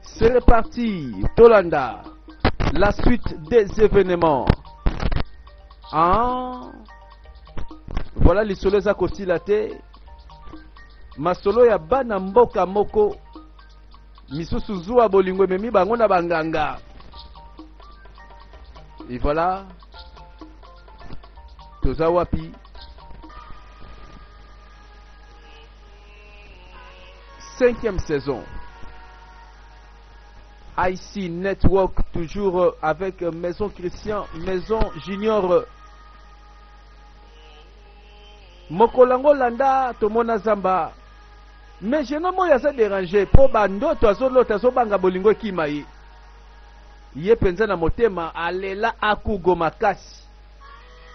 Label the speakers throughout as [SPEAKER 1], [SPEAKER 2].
[SPEAKER 1] C'est reparti, Tolanda. La suite des événements. Ah, voilà lisolo eza kosila te. Masolo ya bana mboka moko misusu zuwa bolingo ememi bango na banganga. Et voilà, toza wapi? Cinquième saison. IC Network, toujours avec Maison Christian, Maison Junior. Mokolo yango landa tomona zamba mais jeune homme oyo aza déranger mpo bandoto azolota azobanga bolingo ekima ye ye mpenza na motema alela akugo makasi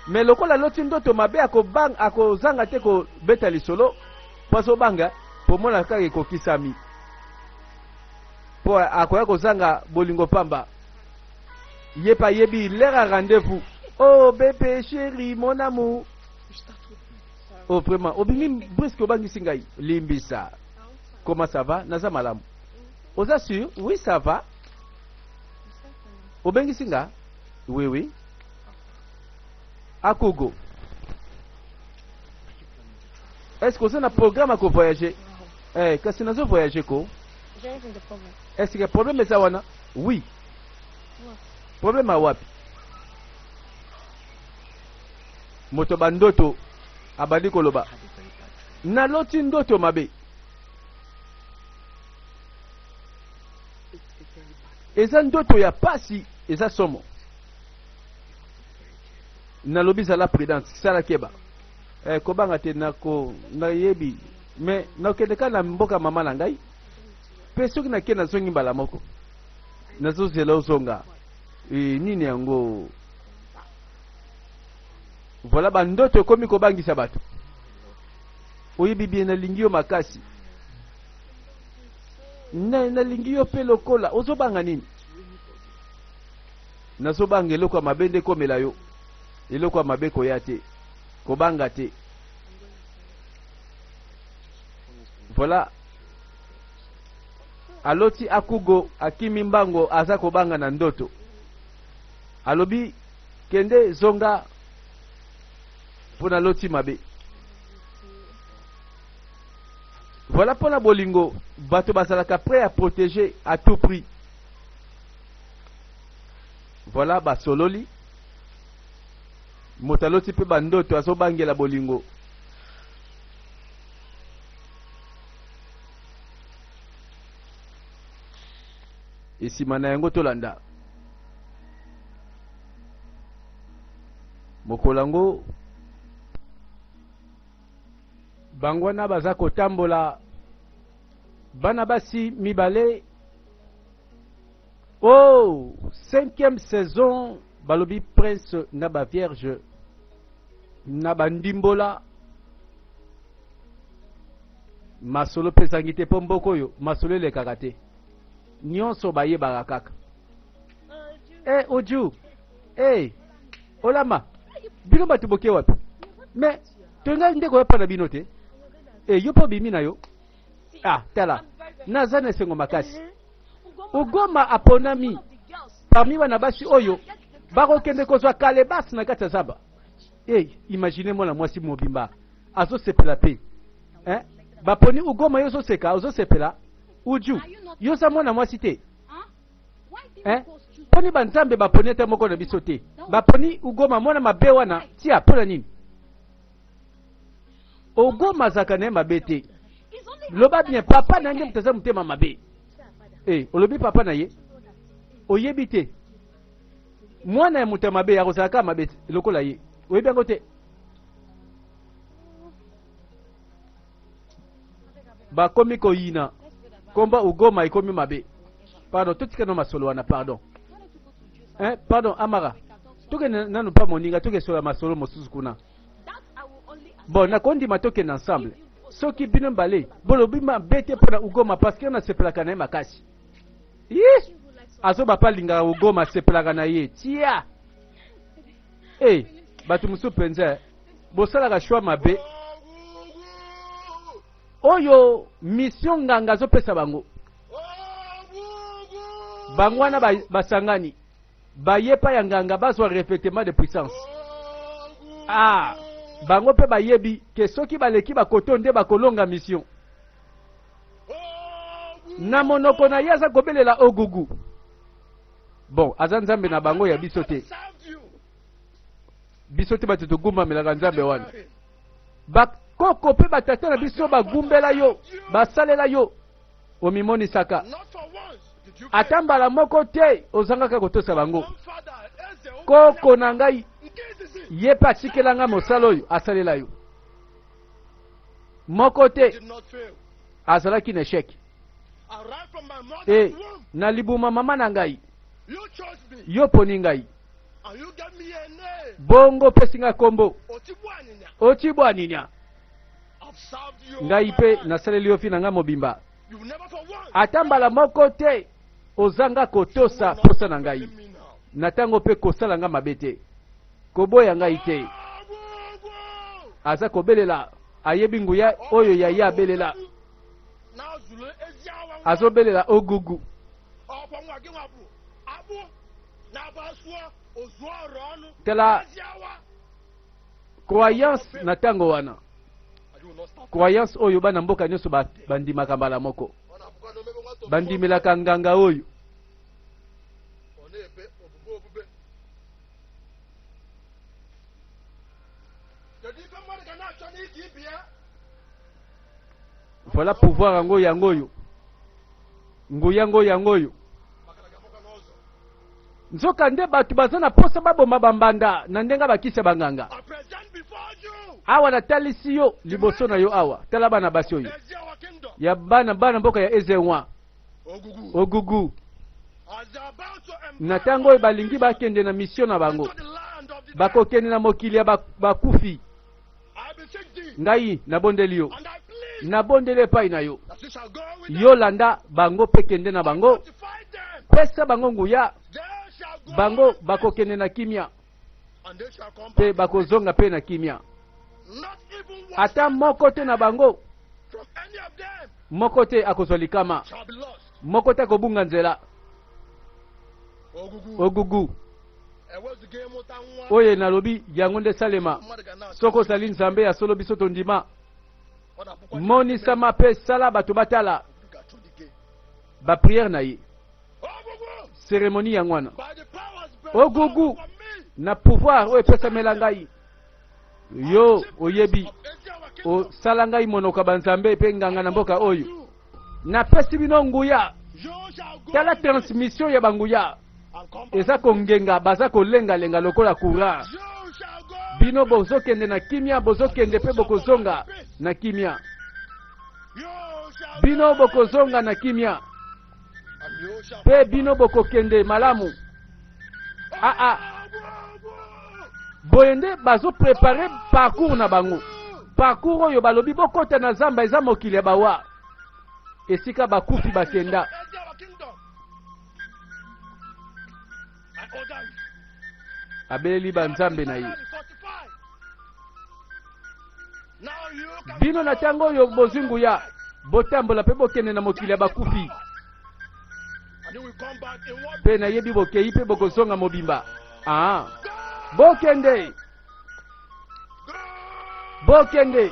[SPEAKER 1] mais lokola aloti ndoto mabe akobanga akozanga te kobeta lisolo mpo azobanga pomona kaka ekokisami mpo akoya kozanga bolingo pamba ye mpe ayebi l'heure ya rendez-vous oh bebe chéri mon amour oh vraiment obimi brusque obangisi ngai limbisa comment ça va naza malamu oza sûr oui ça va obengisi nga oui oui Akogo. Est-ce que oza na programme ya ko voyager? Eh, kasi nazo voyager ko. Est-ce que problème eza wana? Oui. Problème ya wapi? Moto ba ndoto abandi koloba. Naloti ndoto mabe. Eza ndoto ya pasi, eza somo. Nalobi zala prudente, sala keba. Eh, kobanga te nako nayebi mais nakende kaka na mboka mama na ngai mpe soki nake nazongi mbala moko nazozela ozonga e, nini yango voilà bandoto ekomi kobangisa bato oyebi bien nalingi yo makasi nalingi yo mpe lokola ozobanga nini Nazobanga eloko ya mabe nde ekomela yo. Eloko ya mabe ekoya te. Kobanga te. Voilà. Aloti Akugo akimi mbango aza kobanga na ndoto. Alobi kende zonga mpo naloti mabe. Voilà mpo na bolingo bato bazalaka prêt à protéger à tout prix. Voilà basololi moto aloti mpe bandoto azobangela bolingo esima na yango tolanda mokolo yango bango wana baza kotambola bana basi mibale Oh, cinquième saison balobi prince na ba vierge na ba ndimbola masolo mpe ezangi te mpo mboka oyo masolo elekaka te nyonso bayebaka kaka e oju e olama bino bato boke wapi me tolingaki nde koya mpa na bino te e yo mpo obimi na yo ah tala naza na esengo makasi Ugoma aponami parmi bana basi oyo bakokende kozwa kalebas na kati ya zamba. Hey, imagine mwana mwasi mobimba azosepela pe eh? Baponi Ugoma, yo ozoseka ozosepela. Uju, yo oza mwana mwasi te eh? Poni banzambe baponi ata moko na biso te, baponi Ugoma mwana mabe wana tia mpo na nini? Ogoma azalaka na ye mabe te loba bien papa na ye nde moto aza motema mabe e olobi papa na ye oyebi te mwana ya moto ya mabe akozala kaka mabe lokola ye oyebi yango te bakomi koyina komba ugoma ekomi mabe pardon totika no masolo wana pardon eh, pardon amara tokende nanu mpa moninga tokesola masolo mosusu kuna bon nakondima tokende ensemble soki bino mbale bolobi mabe te mpo na ugoma parce que nasepelaka na ye makasi Ih! azoba mpe alingaka ugoma asepelaka na ye tia e eh, bato mosusu mpenza bosalaka shwa mabe oyo mission nganga azopesa bango. Bango wana basangani baye epai ya nganga bazwa revêtement de puissance. Ah, bango mpe bayebi ke soki baleki bakoto nde bakolonga mission. Na monoko na ye aza kobelela ogugu. Bon, aza nzambe na bango ya biso te. Biso te bato togumbamelaka nzambe wana. Bakoko mpe batata na biso bagumbela yo, basalela yo, omimonisaka. Ata mbala moko te ozangaka kotosa bango. Koko na ngai ye mpe atikela ngai mosala oyo asalela yo. Moko te azalaki na echec. E na libuma mama na ngai, yo poni ngai. Bongo opesi ngai kombo Otibwaninya. Ngai mpe nasaleli yo fi na ngai mobimba. Ata mbala moko te ozanga kotosa posa na ngai. Na ntango mpe kosala ngai mabe te, koboya ngai te. Aza kobelela, ayebi nguya oyo ya ye abelela. Azobelela ogugu. Tala croyance na ntango wana, croyance oyo bana mboka nyonso bandimaka mbala moko, bandimelaka nganga oyo. Voilà pouvoir yango yango oyo, nguya yango yango oyo. Nzoka nde bato baza na posa baboma bambanda na ndenge bakisi ya banganga. Awa natalisi yo liboso na yo awa, tala bana basi oyo ya bana bana mboka ya Ezewa Ogugu na ntango oyo balingi bakende na mission na bango, bakokende na mokili ya bakufi. Ngai nabondeli yo, nabondeli epai na yo, yo landa bango mpe kende na bango, pesa bango nguya, bango bakokende na kimia mpe bakozonga mpe na kimia. Ata moko te na bango, moko te akozwa likama, moko te akobunga nzela. Ogugu oyo nalobi yango nde salema. Soki ozali Nzambe ya solo, biso tondima. Monisama mpe sala bato batala bapriere na ye. Cérémonie yango wana. Ogugu na pouvoir oyo epesamela ngai, yo oyebi osala ngai monoko ya banzambe mpe nganga na mboka oyo. Napesi bino nguya. Tala transmission ya banguya eza kongenga, baza kolengalenga lokola courant. Bino bozokende na kimia, bozokende mpe bokozonga na kimia. Bino bokozonga na kimia mpe bino bokokende malamu. Aa, ah, ah. Boye nde bazoprepare parcours na bango, parcours oyo balobi bokota na zamba, eza mokili ya bawa, esika bakufi bakenda. Abeleli banzambe na ye. Bino na ntango oyo bozwi nguya, botambola mpe bokende na mokili ya bakufi, mpe nayebi bokei mpe bokozonga mobimba. Ah, bokende, bokende.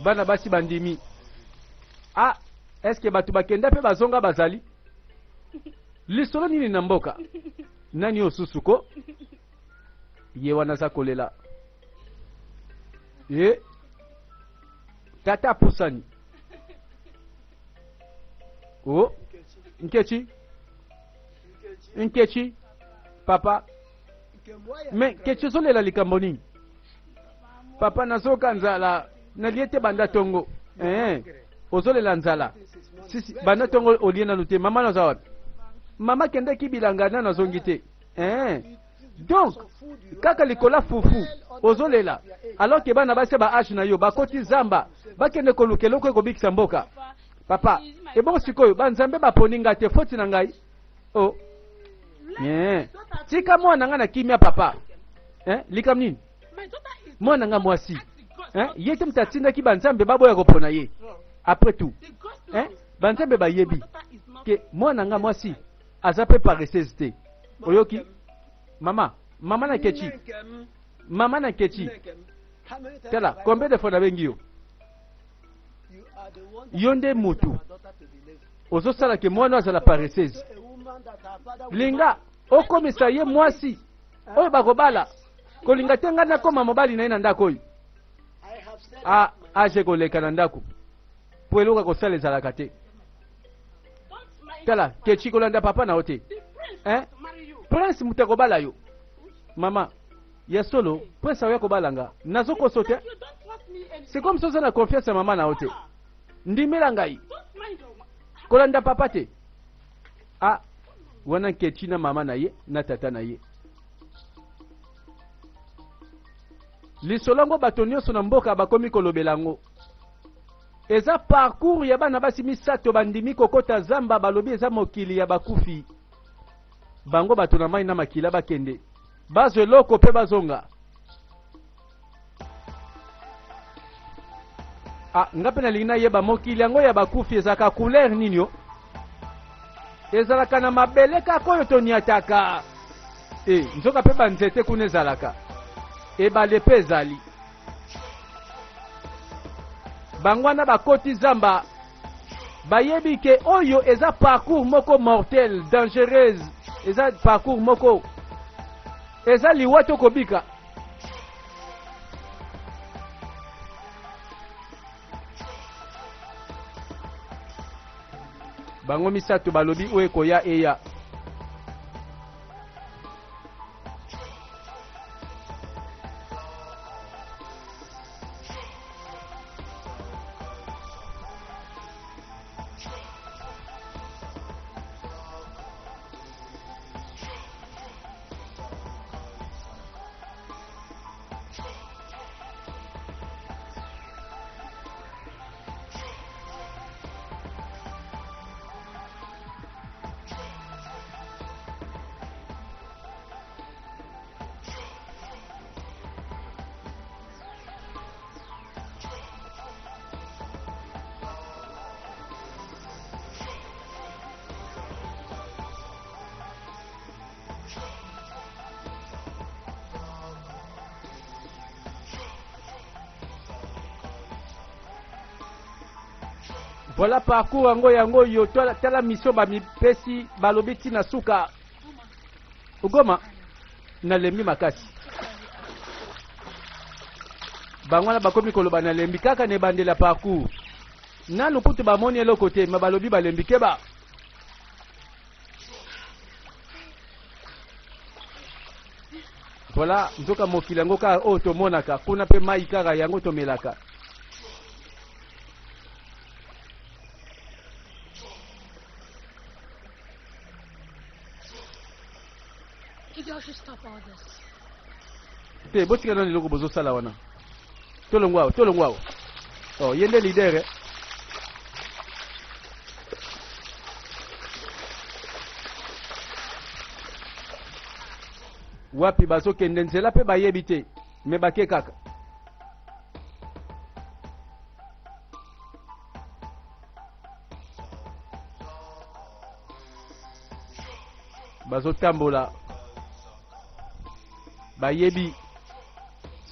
[SPEAKER 1] Bana basi bandimi. Ah, eske bato bakenda mpe bazonga bazali lisolo nini na mboka? Nani oyo susu ko ye wana aza kolela? Ye tata apusani. O Nkechi, Nkechi, papa, me Nkechi ozolela likambo nini? Papa, nazoka nzala, nalie te banda tongo. Eh, ozolela nzala sisi banda tongo, olie nanu te. Mama naza wapi? Mama akendaki bilanga, nanu azongi te. Eh, donc kaka likola fufu ozolela, alors ke bana basi ba age na yo bakoti zamba, bakende koluka eloko ekobikisa mboka. Papa, ebongo sikoyo banzambe baponi ngai te, foti na ngai? O eh, tika mwana ngai na kimia papa. Eh, likambo nini? Mwana ngai mwasi, eh, ye te moto atindaki banzambe baboya kopona ye. Après tout, hein, banzambe bayebi ke mwana nga mwasi aza mpe paresseuse te. Oyoki? Mama, mama na Nkechi. Mama na Nkechi. Tala, combien de fois nabengi yo? Yo nde mutu ozosala ke mwana azala paresseuse. Linga okomisa ye mwasi oyo bakobala. Kolinga te ngai nakoma mobali na ye na ndako oyo. A age koleka na ndako mpo eloko ya kosala ezalaka te. Tala, Kechi kolanda papa na yo te. Hein? Prince moto akobala yo. Mama, ya solo, Prince akoya kobala nga. Nazokoso te. C'est comme si oza na confiance ya mama na yo te. Ndimela ngai. Kolanda papa te. Ah, wana Nkechi na mama na ye na tata na ye. Lisolo yango bato nyonso na mboka bakomi kolobela yango. Eza parcours ya bana basi misato bandimi kokota zamba, balobi eza mokili ya bakufi. Bango bato na mai na makila bakende bazwa eloko mpe bazonga. Ah, nga mpe nalingi nayeba mokili yango ya bakufi ezalaka couleur nini o? Ezalaka na mabele kaka oyo toniataka. E, nzoka mpe banzete kuna ezalaka. Ebale mpe ezali. Bango wana bakoti zamba bayebi ke oyo eza parcours moko mortel, dangereuse, eza parcours moko eza liwa to kobika. Bango misato balobi oyo ekoya eya. Voilà parcours yango yango yo tala, tala mission bamipesi balobi ti na suka Goma nalembi makasi bango wana bakomi koloba nalembi kaka na ebandeli ya parcours nanu kutu bamoni eloko te ma balobi balembi keba Voilà, nzoka mokili yango kaka oyo tomonaka kuna mpe mai kaka yango tomelaka. Te, botika nano eloko bozosala wana. Tolongwa awa, tolongwa awa. Oh, ye nde leader eh? Wapi bazokende nzela mpe bayebi te, me bake kaka. Bazotambola bayebi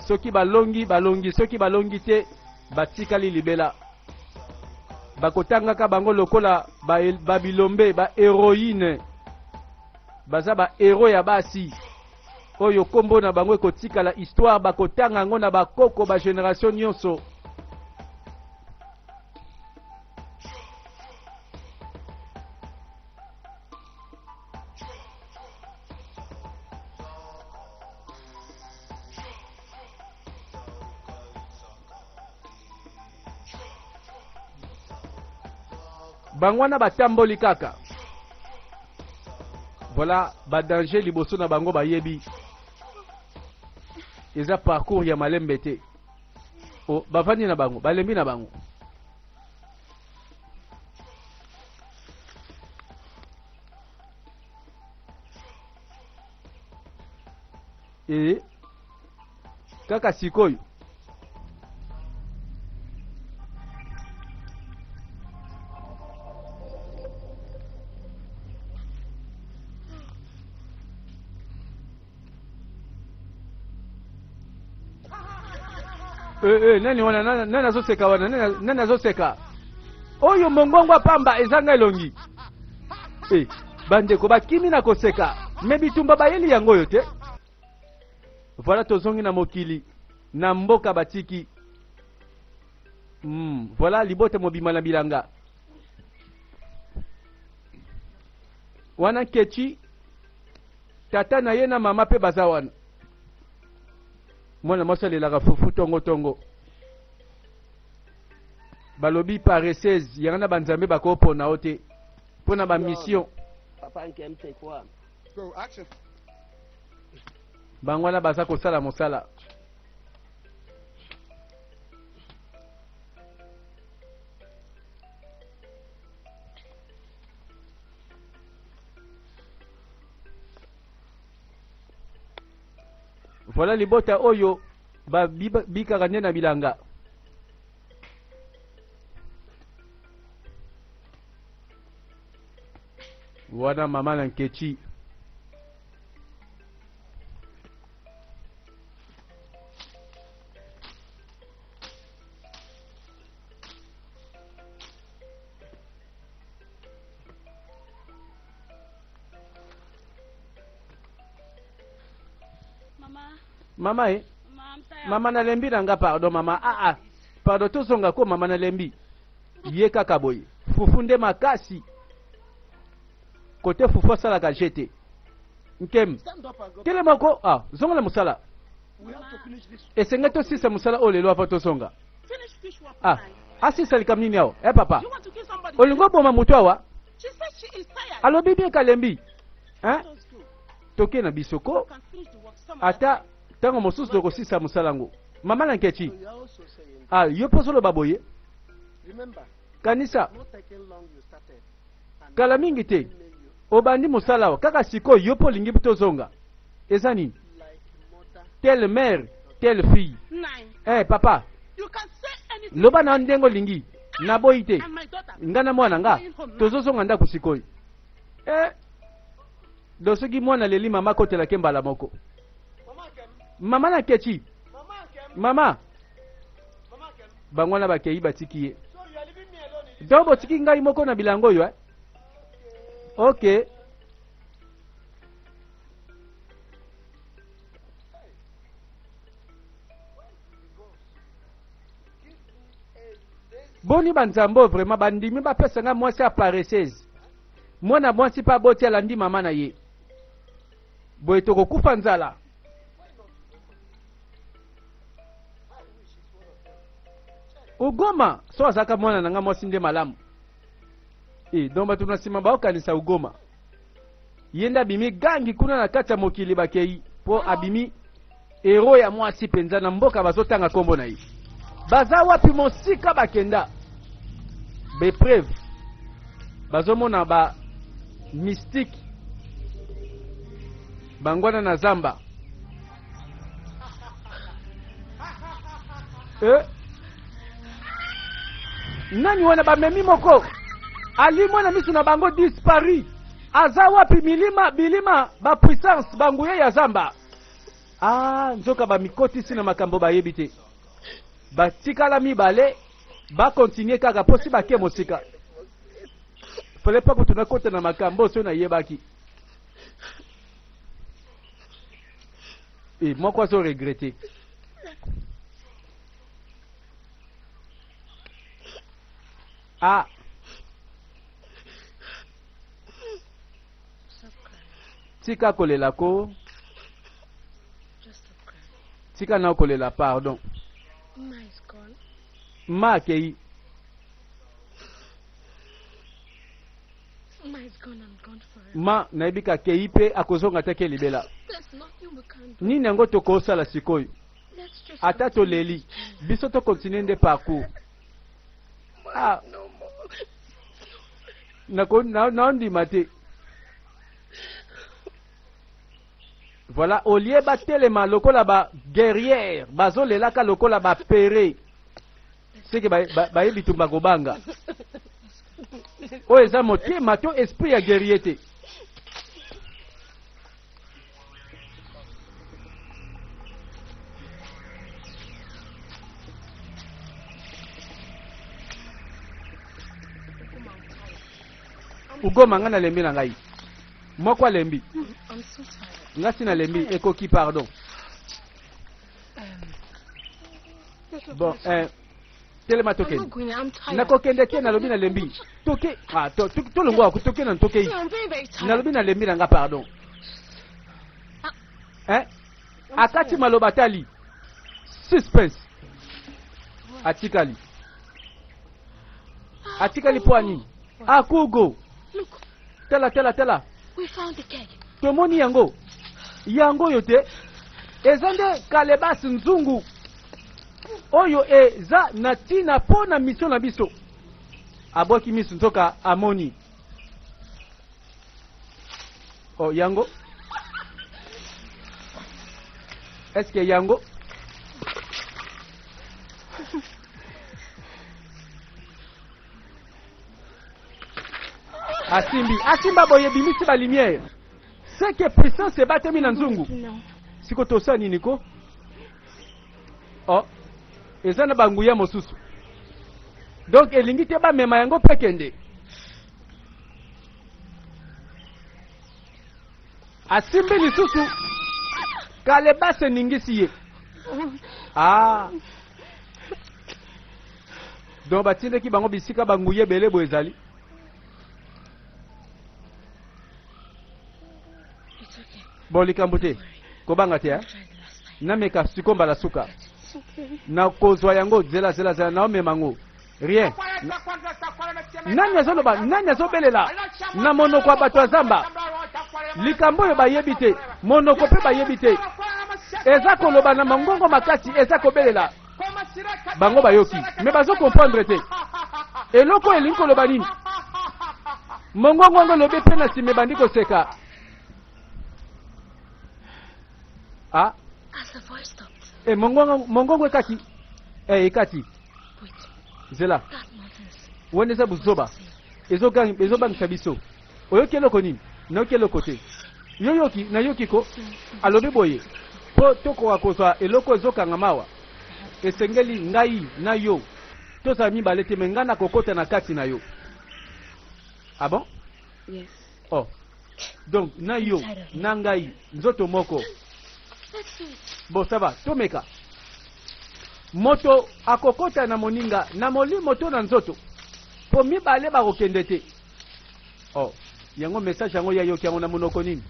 [SPEAKER 1] soki balongi balongi, soki balongi te batikali libela. Bakotangaka bango lokola babilombe ba héroïne, baza ba héros ya basi oyo kombo na bango ekotikala histoire, bakotanga yango na bakoko ba génération nyonso. Bango wana batamboli kaka, voilà ba danger liboso na bango, bayebi eza parcours ya malembe te. O bavandi na bango balembi na bango. E kaka sikoyo. Eh, eh, nani wana nani azoseka wana nani azoseka oyo mongongo pamba ezanga elongi eh, bandeko bakimi na koseka me bitumba bayeli yango oyo te voilà tozongi na mokili na mboka batiki voilà libota mobima na bilanga wana Nkechi tata na ye na mama mpe baza wana mwana mwasi alelaka fufu tongo tongo balobi paresseuse yanga na banzambe bakopona yo te mpo na bamission
[SPEAKER 2] Papa Nkem, c'est quoi?
[SPEAKER 3] Go, action.
[SPEAKER 1] Bango wana baza kosala mosala. Voilà libota oyo babikaka nde na bilanga. Wana mama na Nkechi.
[SPEAKER 4] Mama.
[SPEAKER 1] Mama e mama nalembi na nga pardon mama aa ah, ah. Pardon tozonga ko mama nalembi ye kaka boye fufu nde makasi kote fufu asalaka je te Nkem
[SPEAKER 3] Stand up and go.
[SPEAKER 1] Telema ko ah zonga na mosala
[SPEAKER 3] We have to finish this.
[SPEAKER 1] Esenge tosisa mosala oyo lelo avant tozonga.
[SPEAKER 4] Finish fish work.
[SPEAKER 1] Ah asisa likambo nini awa eh papa
[SPEAKER 4] You want to kill somebody?
[SPEAKER 1] Olingi oboma moto awa.
[SPEAKER 4] She said she is tired.
[SPEAKER 1] Alobi bien kalembi hein.
[SPEAKER 4] Let us go.
[SPEAKER 1] Toke na biso ko
[SPEAKER 4] We can finish the work some other
[SPEAKER 1] ata
[SPEAKER 4] time.
[SPEAKER 1] ntango mosusu tokosisa mosala yango mama na Nkechi.
[SPEAKER 3] So you are also saying,
[SPEAKER 1] Ah yo mpo ozoloba boye.
[SPEAKER 3] Remember,
[SPEAKER 1] Kanisa
[SPEAKER 3] not taking long you started. And
[SPEAKER 1] kala mingi te
[SPEAKER 3] may you
[SPEAKER 1] obandi mosala awa kaka sikoyo yo mpo olingi tozonga eza nini?
[SPEAKER 3] Like mother.
[SPEAKER 1] Telle mère telle fille.
[SPEAKER 4] Nine.
[SPEAKER 1] Eh papa.
[SPEAKER 4] You can say anything.
[SPEAKER 1] Loba na ndenge olingi naboyi te.
[SPEAKER 4] And my daughter.
[SPEAKER 1] Nga na mwana nga tozozonga ndako sikoyo eh do soki mwana leli mama akotelake mbala moko.
[SPEAKER 3] Mama Nkem,
[SPEAKER 1] mama na Nkechi.
[SPEAKER 3] Mama Nkem,
[SPEAKER 1] mama.
[SPEAKER 3] Mama Nkem.
[SPEAKER 1] Bango wana bakei batiki ye.
[SPEAKER 3] So you are leaving me alone in this.
[SPEAKER 1] Donc botiki ngai moko na bilango oyo eh? Ok. Boni banzambe oyo vraiment bandimi bapesa nga mwasi ya paresseuse mwana mwasi mpe aboti alandi mama na ye boye tokokufa nzala. Ugoma so azalaka mwana na nga mwasi nde malamu e donc bato na nsima baokanisa Ugoma ye nde abimi gangi kuna na kati ya mokili bakei mpo abimi hero ya mwasi mpenza na mboka bazotanga nkombo na ye baza wapi mosika bakenda bepreuve bazomona ba mystique bangwana na zamba e nani wana bamemi moko alimwa na miso na bango disparu aza wapi milima bilima bapuissance banguya ya zamba ah nzoka bamikotisi na makambo bayebi te batikala mibale bakontinue kaka mpo si bake mosika fale pa kutu nakota na makambo so nayebaki e moko azo regrete ah.
[SPEAKER 5] Stop crying.
[SPEAKER 1] Tika kolela ko.
[SPEAKER 5] Just stop crying.
[SPEAKER 1] Tika na kolela pardon.
[SPEAKER 5] Ma is gone.
[SPEAKER 1] Ma akei.
[SPEAKER 5] Ma is gone and gone forever.
[SPEAKER 1] Ma nayebi ka akei mpe akozonga te ke libela.
[SPEAKER 5] There's nothing we can do.
[SPEAKER 1] Nini yango tokosala sikoyo?
[SPEAKER 5] Let's just
[SPEAKER 1] ata
[SPEAKER 5] continue
[SPEAKER 1] toleli
[SPEAKER 5] this journey.
[SPEAKER 1] Biso tokontinue nde parcours ah.
[SPEAKER 5] No more.
[SPEAKER 1] Naondima te voilà olie batelema lokola ba guerrière bazolelaka lokola bapere seke bayebi tumba kobanga oyo eza motema to esprit ya guerrier te. Ugoma ngai nalembi na ngai. Moko alembi.
[SPEAKER 5] I'm so tired.
[SPEAKER 1] Nga si nalembi ekoki pardon. Bon, eh, telema
[SPEAKER 5] I'm not
[SPEAKER 1] tokende.
[SPEAKER 5] going. I'm tired.
[SPEAKER 1] Nakokende te nalobi nalembi. Toke, ah, to, to, tolongwa toke na tokei.
[SPEAKER 5] Yeah, I'm very, very tired.
[SPEAKER 1] Nalobi nalembi na nga pardon. Eh? Akati maloba tali. Suspense. Atikali. Atikali mpo ya nini? Akugo.
[SPEAKER 5] Look,
[SPEAKER 1] Tala tala tala.
[SPEAKER 5] we found the keg.
[SPEAKER 1] Tomoni yango. Yango oyo te. Eza nde kalebasi nzungu. Oyo eza na ntina mpo na mission na biso. Abwaki misu nzoka amoni. Oh, yango. Est-ce que yango? Asimbi, asimba boye ebimisi ba lumière. C'est que puissance ebatami na nzungu.
[SPEAKER 5] No.
[SPEAKER 1] Siko tosala nini ko? Oh, eza na banguya mosusu. Donc elingi te bamema yango mpe kende. Asimbi lisusu kalebase eningisi ye. Ah. Donc batindaki bango bisika banguya ebele boye ezali.
[SPEAKER 5] It's okay.
[SPEAKER 1] Bon likambo te. Kobanga te, hein?
[SPEAKER 5] Try the last time.
[SPEAKER 1] Nameka siko mbala suka.
[SPEAKER 5] It's okay.
[SPEAKER 1] Nakozwa yango zela zela zela naomema yango. Rien. Nani azoloba, nani azobelela na monoko ya bato ya zamba? Likambo oyo bayebi te, monoko mpe bayebi te. Eza koloba na mongongo makasi, eza kobelela. Bango bayoki, me bazo comprendre te. Eloko oyo elingi koloba nini? Mongongo yango elobi mpe na nsima ebandi koseka. Ah,
[SPEAKER 5] As the voice stopped.
[SPEAKER 1] e mongongo, mongongo ekati. E ekati.
[SPEAKER 5] Wait,
[SPEAKER 1] Zela.
[SPEAKER 5] that nonsense.
[SPEAKER 1] Wana eza buzoba. Ezobangisa biso. Oyoki eloko nini? Nayoki eloko te. Yo yoki, nayoki ko. Alobi boye. Mpo tokoka kozwa eloko ezokanga mawa. Esengeli ngai na yo. Tozala mibale te, me ngai nakokota na kati na yo. Ah bon?
[SPEAKER 5] Yes.
[SPEAKER 1] Oh. Donc na yo, na ngai, nzoto moko.
[SPEAKER 5] Let's do it.
[SPEAKER 1] Bon, ça va, tomeka. Moto akokota na moninga, na molimo to na nzoto. Po mibale bakokende te. Oh, yango message yango ya yoki yango na monoko nini?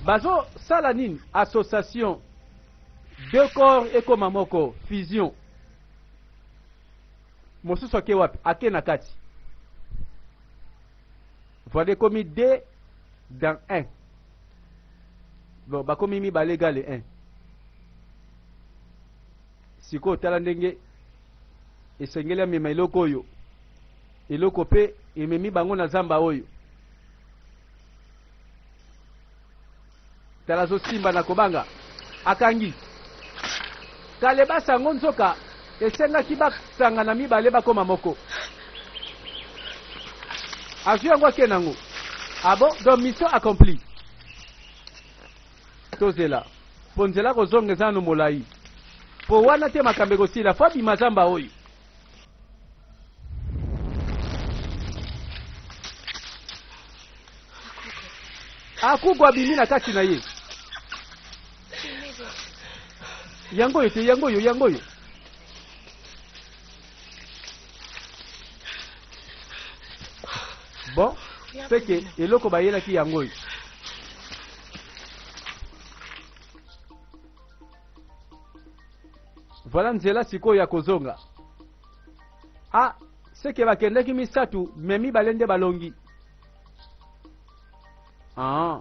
[SPEAKER 1] Bazo sala nini? Association. Deux corps ekoma moko, fusion. Mosusu ake wapi? Ake na kati. Voilà ekomi deux dans un. Bon, bakomi mibale égale 1. Sikoyo tala ndenge esengeli amema eloko oyo. Eloko pe ememi bango na zamba oyo. Tala azosimba na kobanga. Akangi. Kalebasi yango nzoka esengaki basangana mibale bakoma moko. Azwi yango ake nango. Ah bon? Donc mission accomplie. Tozela. Po nzela kozonga eza nanu molai. Po wana te makambo ekosila. Fo abima zamba oyo. Akugo abimi na kati na ye. Yango oyo te, yango oyo, yango oyo. Bon, c'est que eloko bayelaki yango oyo. Voilà nzela sikoyo ya kozonga. Ah, c'est que bakendaki misatu, mais mibale nde balongi. Ah.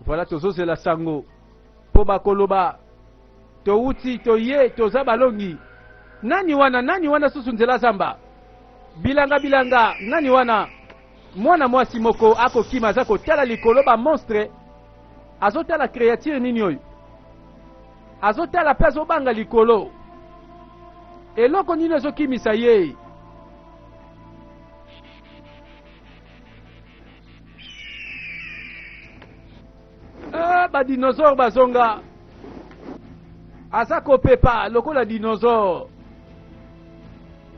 [SPEAKER 1] Voilà tozozela sango po bakoloba towuti toye toza balongi. Nani wana nani wana susu nzela zamba bilanga bilanga nani wana mwana mwasi moko akokima aza kotala likolo ba monstre azotala créature nini oyo azotala pe azobanga likolo eloko nini ezokimisa ye. Ah, ba dinosaure bazonga aza kopepa lokola dinosaure.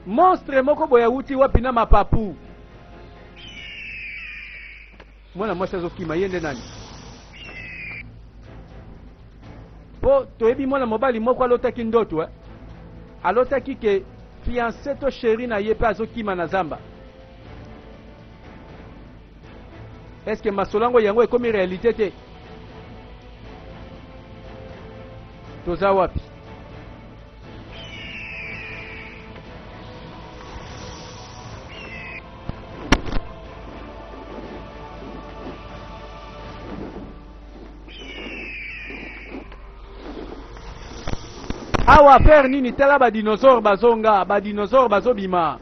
[SPEAKER 1] Monstre moko boye awuti wapi na mapapu? Mwana mwasi azokima, ye nde nani? Po toyebi mwana mobali moko alotaki ndoto eh? Alotaki ke fiancé to chéri na ye pe azokima na zamba. Est-ce que masolo yango yango ekomi réalité te? Toza wapi? Awa affaire nini? Tala ba dinosaures bazonga, ba dinosaures bazobima.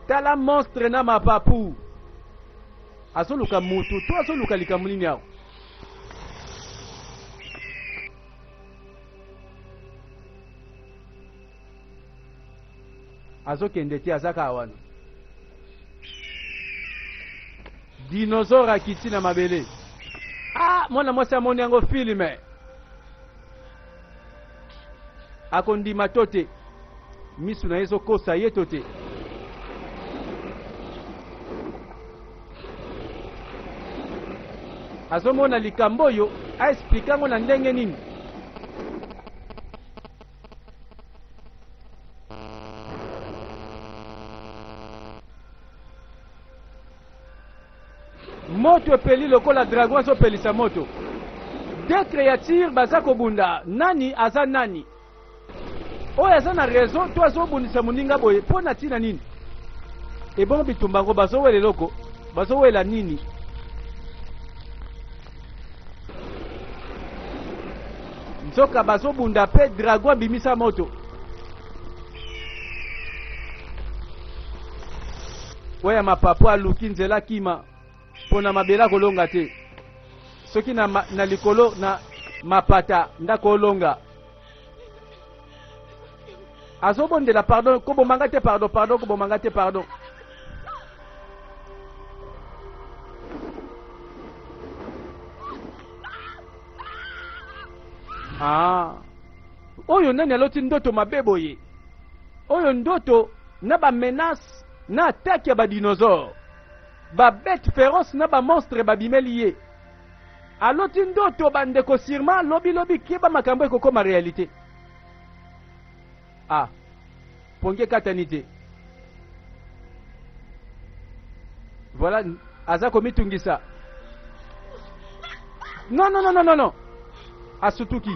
[SPEAKER 1] Tala monstre na mapapu. Azoluka mutu to azoluka likambo nini awa? Azokende te, aza kaka wana. Dinosaure akiti na mabele. Ah, mwana mwasi amoni yango filme. Akondima to te? Misu na ye ezokosa ye to te? Azomona likambo oyo, aexplike yango na ndenge nini? Moto epeli lokola dragon azopelisa moto. Deux créatures baza kobunda, nani aza nani? Oyo aza na raison to azobundisa moninga boye mpo na ntina nini? Ebongo bitumba yango bazowela eloko, bazowela nini? Nzoka bazobunda mpe dragon abimisa moto. Oyo ya mapapu aluki nzela kima pona mabele akolonga te. Soki na, ma, na likolo na mapata ndako olonga. Azobondela pardon, koboma nga te pardon, pardon, koboma nga te pardon. Ah. Oyo nani aloti ndoto mabe boye? Oyo ndoto na ba menaces na attaque ya ba dinosaures. Ba bêtes féroces na ba monstres babimeli ye. Aloti ndoto ba ndeko sûrement lobi lobi keba makambo ekokoma réalité. Ah. Pongi ekatani te. Voilà, aza komitungisa. Non non non non non non. Asutuki.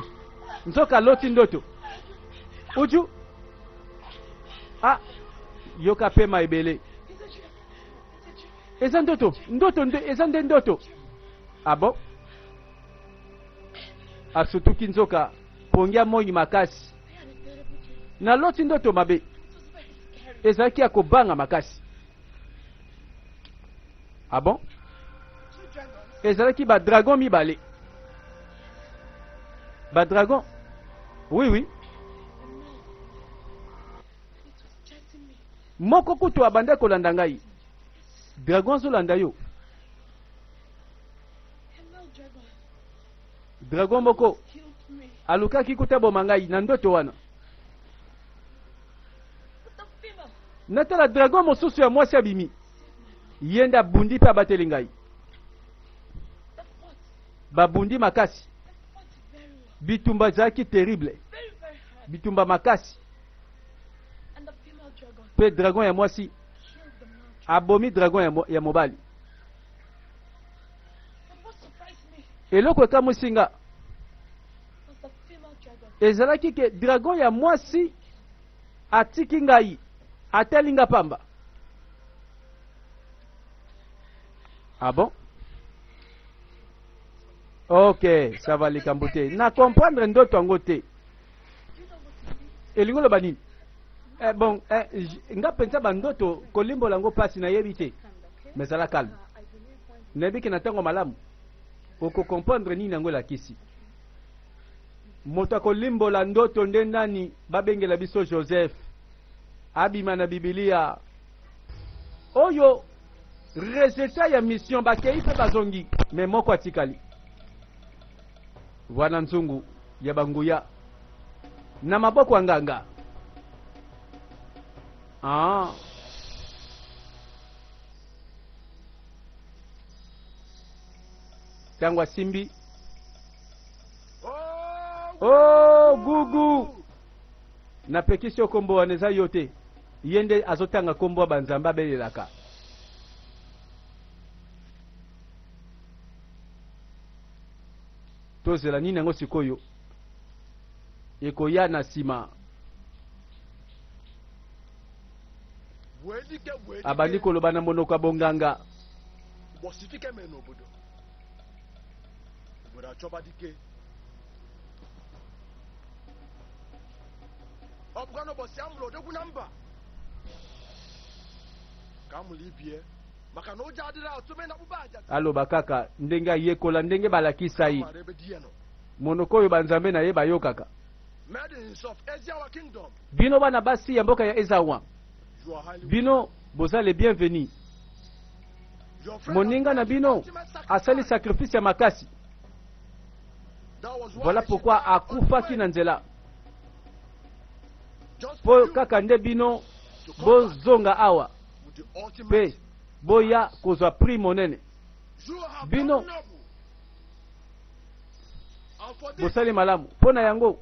[SPEAKER 1] Nzoka aloti ndoto. Uju. Ah, yoka pema ebele. Eza ndoto, ndoto nde, eza nde ndoto. Ah bon? Asutuki nzoka pongi ya moi makasi. Naloti ndoto mabe. Ezalaki ya kobanga makasi. Ah bon? Ezalaki ba dragon mibale. Ba dragon? Oui oui. Moko kutu abandaki kolanda ngai. Dragon azolanda yo. Dragon moko alukaki kuta boma ngai na ndoto wana. Natala dragon mosusu ya mwasi abimi. Ye nde abundi mpe abateli ngai. Babundi makasi. Bitumba ezalaki terrible. Bitumba makasi. Mpe dragon ya mwasi abomi dragon ya, mo, ya mobali. Eloko ekamwisi nga ezalaki ke dragon ya mwasi atiki ngai, atali nga pamba. Ah bon? Ok, ça va likambo te. Na comprendre ndoto yango te. Elingi oloba nini? Eh, bon, eh, nga mpenza bandoto kolimbola yango mpasi nayebi te. Mais zala calme. Nayebi ke na ntango malamu okokomprendre nini yango elakisi. Moto akolimbola ndoto nde nani? Babengela biso Joseph. Abima na Bibilia. Oyo resultat ya mission bakei mpe bazongi, me moko atikali. Wana nzungu ya banguya na maboko ya nganga. Ah. Ntango asimbi oh gugu napekisi yo nkombo wana eza yo te ye nde azotanga nkombo ya banzambe abelelaka tozela nini yango sikoyo ekoya na nsima abandi koloba na monoko ya bonganga aloba kaka ndenge ayekola ndenge balakisa ye monoko oyo banzambe na ye bayokaka bino bana basi ya mboka ya Ezawa bino boza le bienvenu moninga na bino asali sacrifice ya makasi voilà pourquoi akufaki na nzela mpo kaka nde bino bozonga awa mpe boya kozwa prix monene bino bosali malamu mpo na yango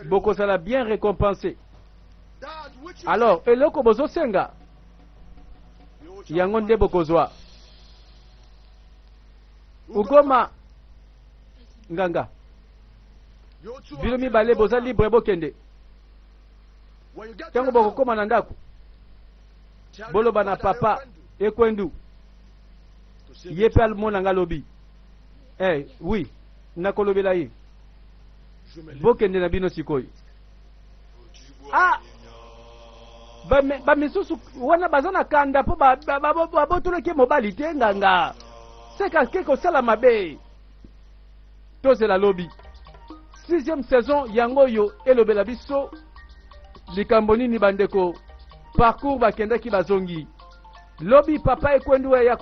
[SPEAKER 1] bokozala bien récompensé alors eloko bozosenga yango nde bokozwa ugoma nganga bino mibale boza libre bokende ntango bokokóma na ndako boloba na papa Ekwendu ye mpe alomona nga lobi eh, oui nakolobela ye bokende na bino sikoyo ah bamisusu wana baza na kanda mpo babotolaki mobali te nganga seka ke kosala mabe tozela lobi sixième saison yango oyo elobela biso likambo nini bandeko parcours bakendaki bazongi lobi papa Ekwendu ya.